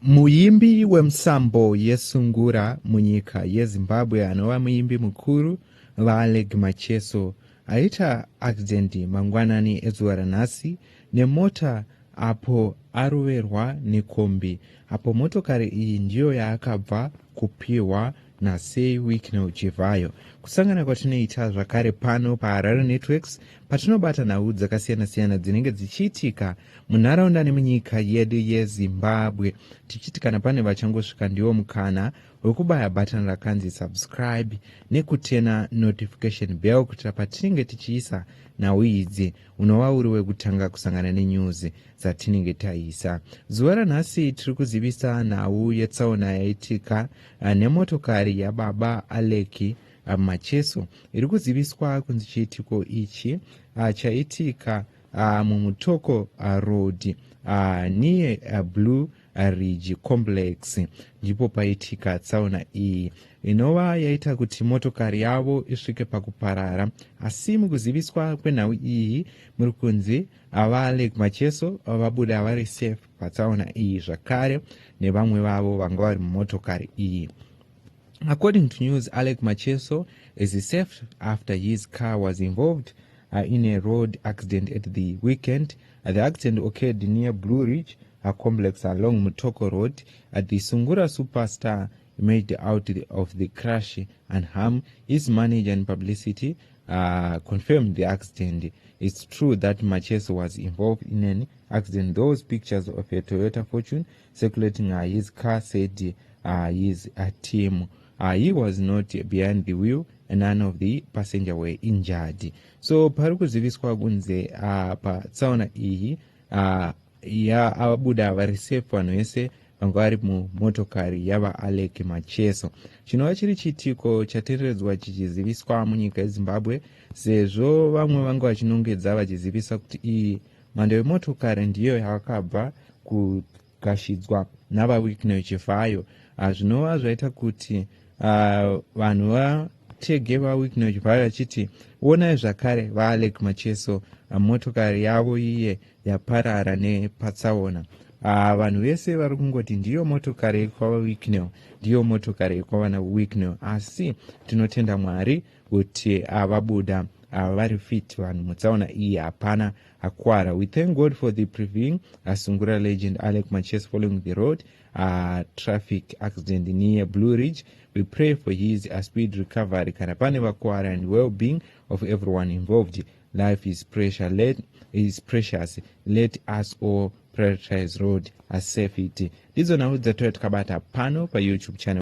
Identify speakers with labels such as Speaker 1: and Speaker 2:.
Speaker 1: Muimbi wemusambo yesungura munyika yeZimbabwe anova muimbi mukuru VaAlec Macheso aita accident mangwanani ezuva ranhasi nemota apo aroverwa nekombi apo motokari iyi ndiyo yaakabva kupihwa naSir Wicknell Chivayo. Kusangana kwatinoita zvakare pano paHarare Networks patinobata nhau dzakasiyana-siyana dzinenge dzichiitika munharaunda nemunyika yedu yeZimbabwe, tichiti kana pane vachangosvika ndiwo mukana wekubaya button rakanzi subscribe nekutena notification bell kuitira patinenge tichiisa nhau idzi unova uri wekutanga kusangana nenews dzatinenge taisa. Zuva ranhasi tiri kuzivisa nhau yetsaona yaitika nemotokari yababa Alec Macheso iri kuziviswa kunzi chiitiko ichi chaitika muMutoko Road near Blue Ridge Complex. Ndipo paitika tsaona iyi inova yaita kuti motokari yavo isvike pakuparara. Asi mukuziviswa kwenhau iyi muri kunzi vaAlec Macheso vabuda vari safe patsaona iyi zvakare nevamwe vavo vanga vari mumotokari iyi. According to news, Alec Macheso is safe after his car was involved in a road accident at the weekend. The accident occurred near Blue Ridge Complex along Mutoko Road. The Sungura superstar emerged out of the crash unharmed. His manager and publicity confirmed the accident. It's true that Macheso was involved in an accident. Those pictures of a Toyota Fortune circulating his car, said his team. He was not behind the wheel and none of the passenger were injured. So pari kuziviswa kunze patsaona iyi ya abuda vari safe vanhu vese vanga vari mumotokari yavaAlec Macheso, chinova chiri chiitiko chatenderedzwa chichiziviswa munyika yeZimbabwe, sezvo vamwe vanga vachinongedza vachizivisa kuti iyi mhando yemotokari ndiyo yakabva kugashidzwa navaWicknell Chivayo, zvinova zvaita kuti vanhu vatege vaWicknell Chivayo vachiti onai zvakare vaAlec Macheso, motokari yavo iye yaparara nepatsaona. Vanhu vese vari kungoti ndiyo motokari yekwavaWicknell, ndiyo motokari yekwavana Wicknell. Asi tinotenda Mwari kuti vabuda vari fit vanhu mutsaona iyi, hapana akwara. We thank God for the preserving Sungura legend Alec Macheso following the road traffic accident near Blue Ridge. We pray for his speed recovery kana pane vakwara and well-being of everyone involved. Life is precious. Let us all prioritize road safety. Ndidzo nhau dzatouya tikabata pano paYouTube channel.